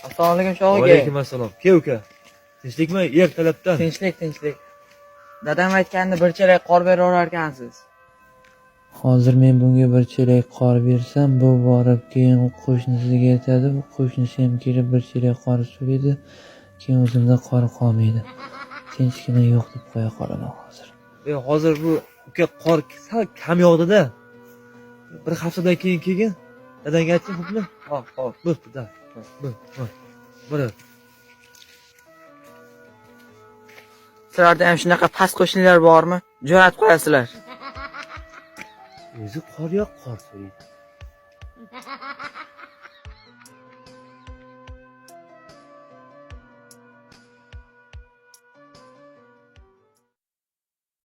Assalomu alaykum, Shoh aka. Alaykum assalom. Ke, uka. Tinchlikmi? Ertalabdan. Tinchlik, tinchlik. Dadam aytgandi, bir chelak qor beraverar ekansiz. Hozir men bunga bir chelak qor bersam, bu borib keyin qo'shnisiga aytadi, qo'shnisi ham kelib bir chelak qor so'raydi, keyin o'zimda qor qolmaydi. Tinchgina yo'q deb qo'ya qolaman hozir. Hozir bu, uka, qor sal kam yog'di-da. Bir haftadan keyin kelgin. Dadangga aytgin, xo'pmi? Hop, hop. Bo'pti, da. Bo'p, bo'p. Bo'p. Sizlarda ham shunaqa past qo'shnilar bormi? Jo'natib qo'yasizlar. O'zi qor yo'q, qor so'raydi.